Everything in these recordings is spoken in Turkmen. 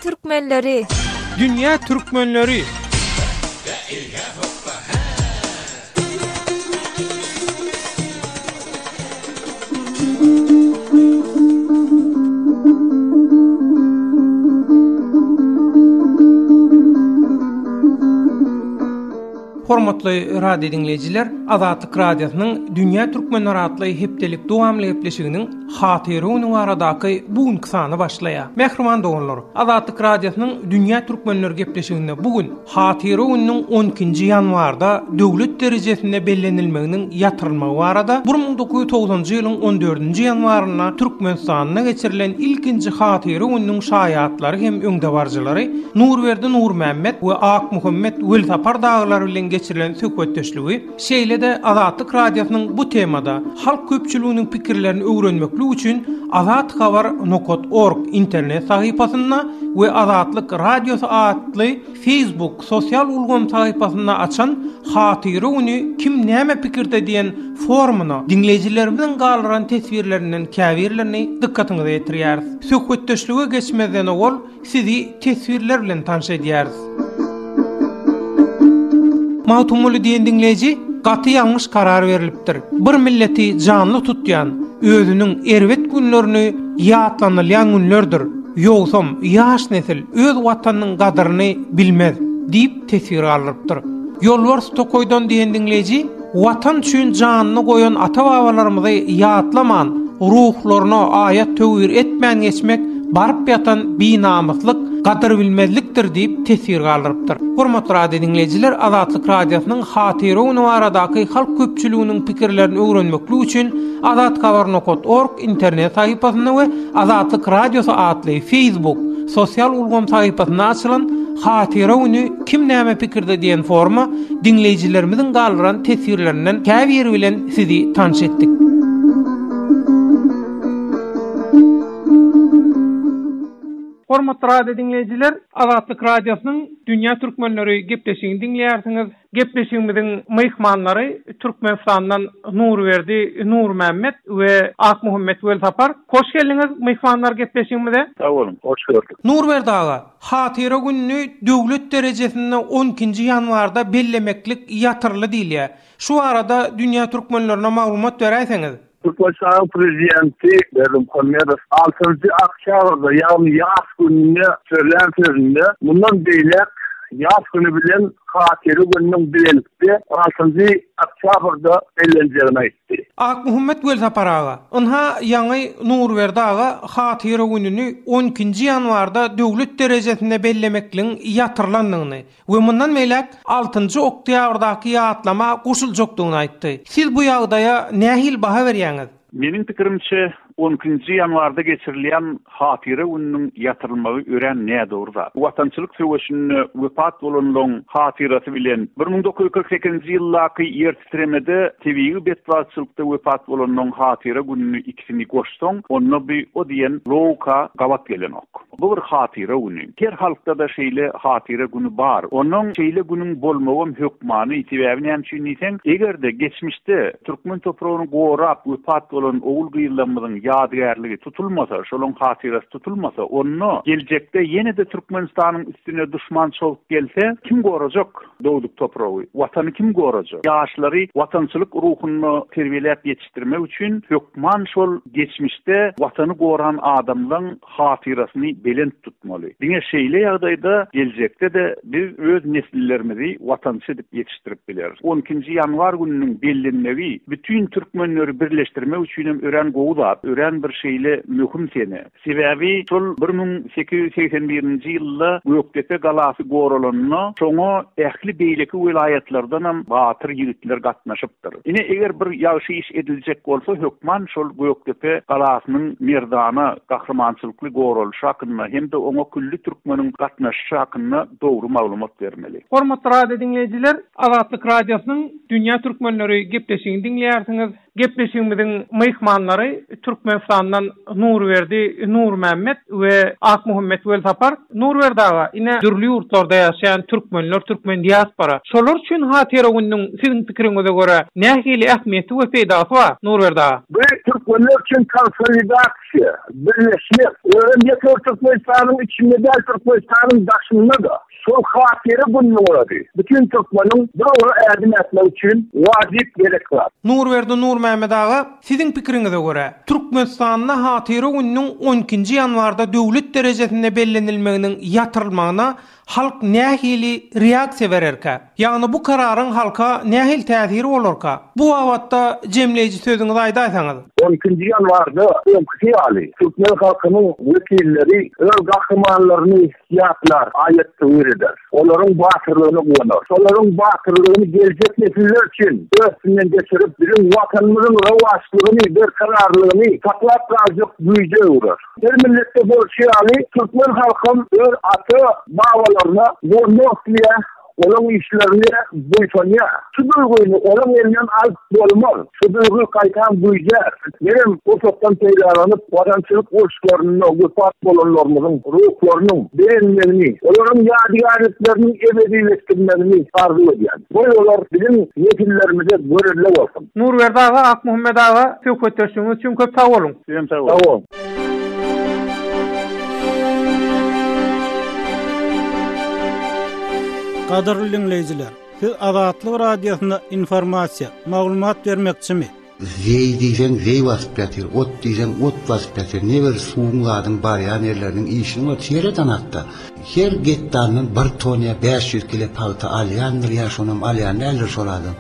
türkmenleri! Dünýä türkmenleri! Hormatly radio diňleýjiler, Azatlyk Radiosynyň Dünýä Türkmenleri atly hepdelik dowamly gepleşiginiň Hatyra güni baradaky bu günki sany başlaýar. Mähriban doganlar, Azatlyk Radiosynyň Dünýä Türkmenleri gepleşiginde bu gün Hatyra gününiň on ikinji ýanwarda döwlet derejesinde bellenilmeginiň ýatyrylmagy barada 1990-njy ýylyň on dördünji ýanwarynda Türkmenistanda geçirilen ilkinji Hatyra gününiň şaýatlary hem öňdebaryjylary Nurberdi Nurmämmet we Akmuhammet Welsapar dagylar bilen geçirilen söhbetdeşligi, şeýle-de Azatlyk Radiosynyň bu temada halk köpçüliginiň pikirlerini öwrenmeklik üçin azathabar nokat org internet sahypasynda we Azatlyk Radiosy atly Facebook sosial ulgam sahypasynda açan Hatyra güni kim näme pikirde diýen forumyna diňleýjilerimiziň galdyran teswirlerinden käbirlerini dykgatyňyza ýetirýäris. Söhbetdeşlige geçmezden owal sizi teswirler bilen tanyş edýäris. Magtymguly diýen diňleýji gaty ýalňyş karar berlipdir. Bir milleti janly tutýan, özüniň erbet günlerini ýatlanylýan günlerdir. Ýogsam, ýaş nesil öz Watanynyň gadyryny bilmez, diýip teswir galdyrypdyr. Ýolbars tokaýdan diýen diňleýji, Watan üçin janyny goýan ata-babalarymyzy ýatlaman, ruhlaryna aýat-töwir etmän geçmek baryp ýatan binamyslyk, gadyrbilmezlikdir diýip teswir galdyrypdyr. Hormatly radio diňleýjiler, Azatlyk Radiosynyň Hatyra güni baradaky halk köpçüliginiň pikirlerini öwrenmeklik üçin azathabar nokat org internet sahypasynda we Azatlyk Radiosy atly Facebook sosial ulgam sahypasynda açylan Hatyra güni kim näme pikirde diýen foruma diňleýjilerimiziň galdyran teswirlerinden käbiri bilen sizi tanyş etdik. Hormatly radio diňleýjiler, Azatlyk Radiosynyň Dünýä Türkmenleri gepleşigini diňleýärsiňiz. Gepleşigimiziň myhmanlary Türkmenistandan Nurberdi Nurmämmet we Akmuhammet Welsapar. Hoş geldiňiz myhmanlar gepleşigimize. Sag boluň, hoş gördük. Nurberdi aga, Hatyra gününi döwlet derejesinde on ikinji ýanwarda bellemeklik ýatyryldy diýilýär. Şu barada dünýä türkmenlerine maglumat beräýseňiz? Türkmenistanyň Prezidenti Berdimuhamedow altynjy oktýabrda, ýagny Ýas gününde sözlän sözünde mundan beýläk Ýas güni bilen Hatyra gününiň bilelikde altynjy oktýabrda bellenjegini aýtdy. Akmuhammet Welsapar aga, ynha ýaňy Nurberdi aga Hatyra gününi on ikinji ýanwarda döwlet derejesinde bellemekligiň ýatyrylandygyny, we mundan beýläk altynjy oktýabrdaky ýatlama goşuljakdygyny aýtdy. Siz bu ýagdaýa nähili baha berýäňiz? Meniň pikirimçe, on ikinji ýanwarda geçirilýän Hatyra gününiň ýatyrylmagy örän nädogry zat. Watançylyk söweşinde wepat bolanlaryň hatyrasy bilen 1948-nji ýyldaky ýer titremede tebigy betbagtçylykda wepat bolanlaryň hatyra gününi ikisini goşsaň, onda bu o diýen logika gabat gelenok. Bu bir hatyra güni. Her halkda-da şeýle hatyra güni bar. Onuň şeýle günüň bolmagam hökmany. Sebäbi näme üçin diýseň, eger-de geçmişde türkmen topragyny gorap wepat bolan ogul-gyzlarymyzyň ýadygärligi tutulmasa, şolaň hatyrasy tutulmasa, onda geljekde ýene-de Türkmenistanyň üstüne duşman çozup gelse, kim gorajak dogduk topragy, Watany kim gorajak? Ýaşlary watançylyk ruhunda terbiýeläp ýetişdirmek üçin hökman şol geçmişde Watany goran adamlaň hatyrasyny belent tutmaly. Diňe şeýle ýagdaýda geljekde-de biz öz nesillerimizi watançy edip ýetişdirip bileris. On ikinji ýanwar gününiň bellenmegi bütin türkmenleri birleşdirmek üçinem örän gowy zat, örän bir şeýle möhüm sene. Sebäbi şol 1881-nji ýylda Gökdepe galasy goralanda şoňa ähli beýleki welaýatlardanam batyr ýigitler gatnaşypdyr. Ine, eger bir ýagşy iş ediljek bolsa, hökman şol Gökdepe galasynyň merdana, gahrymançylykly goralyşy hakynda hem-de oňa külli türkmeniň gatnaşyşy hakynda dogry maglumat bermeli. Hormatly radio diňleýjiler, Azatlyk Radiosynyň Dünýä Türkmenleri gepleşigini diňleýärsiňiz. Gepleşigimiziň myhmanlary Türkmenistandan Nurberdi Nurmämmet we Akmuhammet Welsapar. Nurberdi aga, ine, dürli ýurtlarda ýaşaýan türkmenler, türkmen diaspora, şolar üçin Hatyra gününiň siziň pikiriňize görä nähili ähmiýeti we peýdasy bar, Nurberdi aga? Bu türkmenler üçin konsolidasiýa, birleşmek, özem ýeke bir Türkmenistanyň içinde däl, Türkmenistanyň daşynda-da. Şol hatyra gününiň özi bütin türkmeniň bir ugra ädim ätmegi üçin wajyp gerek zat. Nurberdi Nurmämmet aga, siziň pikiriňize görä, Türkmenistanda Hatyra gününiň on ikinji ýanwarda döwlet derejesinde bellenilmeginiň ýatyrylmagyna halk nähili reaksiýa bererkä? Ýagny bu kararyň halka nähili täsiri bolarka? Bu babatda jemleýji sözüňizi aýdaýsaňyz. On ikinji ýanwarda öňküsi ýaly türkmen halkynyň wekilleri öz gahrymanlaryny Ýatlar, aýat-töwir eder. Olaryň batyrlygyna guwanar. Şolaryň batyrlygyny geljek nesiller üçin öz üstünden geçirip, biziň Watanymyzyň rowaçlygyny, berkararlygyny saklap galjak güýje öwrer. Her milletde bolşy ýaly, türkmen halkam öz ata-babalaryna guwanmak isleýär. Olaň işlerine buýsanýar. Şu duýgyny olaň elinden alyp bolmaz. Şu duýgy gaýtam güýjär. Menem pursatdan peýdalanyp, watançylyk uruşlarynda wepat bolanlarymyzyň ruhlarynyň begenmegini, olaryň ýadygärlikleriniň ebedileşdirilmegini arzuw edýän. Goý olar biziň nesillerimize görelde bolsun. Nurberdi aga, Akmuhammet aga söhbetdeşligiňiz üçin köp sag boluň. Sizem sag boluň. Sag boluň. Gadyrly diňleýjiler, siz Azatlyk Radiosyna informasiýa, maglumat bermekçimi? Zeý diýseň zeý basyp ýatyr, ot diýseň ot basyp ýatyr, ne bir suwuň zadyň barýan ýerleriniň işini gör, seret anakda. Her gektaryndan bir ton ýa 500 kile pagta alýandyr ýa şonam alýan däldir şol adam.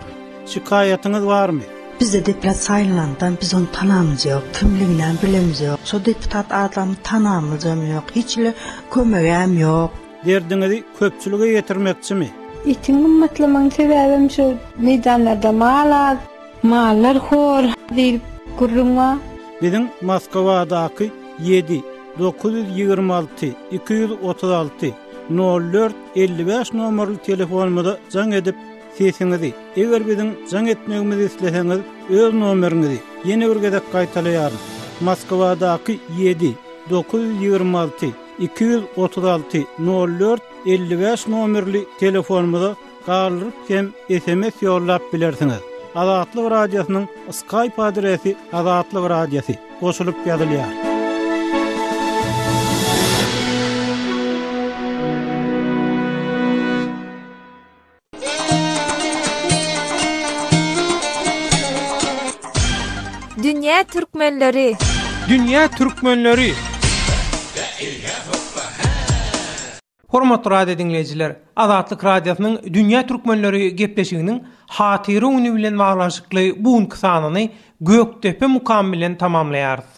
Şikaýatyňyz barmy? Bizde deputat saýlanandan biz ony tanamyz ýok, kimliginem bilemiz ýok. Şo deputat adamy tanamyzam ýok, hiç hili kömegem ýok. Derdiňizi köpçülige ýetirmekçimi? Etiň gymmatlamagyň sebäbem şu meýdanlarda mal az, mallar hor diýlip gürrüň bar. Biziň Moskwadaky ýedi, 926, 236, nol dört, 55 nomerli telefonymyza jaň edip, Sesiňizi, eger biziň jaň etmegimizi isleseňiz, öz nomeriňizi, ýene bir gezek gaýtalaýaryn, Moskwadaky ýedi, 926, 236, nol dört, 55 nomerli telefonymyza galdyryp hem sms ýollap bilersiňiz. Azatlyk Radiosynyň Skype adresi Azatlyk Radiosy, goşulyp ýazylýar. Dünýä türkmenleri! Dünýä türkmenleri! Hormatly radio diňleýjiler, Azatlyk Radiosynyň Dünýä türkmenleri gepleşiginiň Hatyra güni bilen baglanyşykly bu günki sanyny Gökdepe mukamy bilen tamamlaýarys.